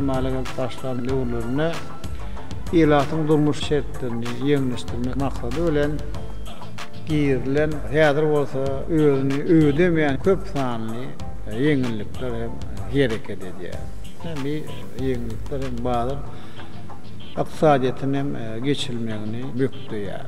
kemala gelip başlan döwürlerinde ilatyň durmuş şertlerini ýeňilleşdirmek maksady bilen girizilen, häzir bolsa özüni ödemeýän köp sanly ýeňillikler hem hereket edýär. Bu ýeňillikler hem bazar ykdysadyýetine hem geçirilmegini bökdeýär.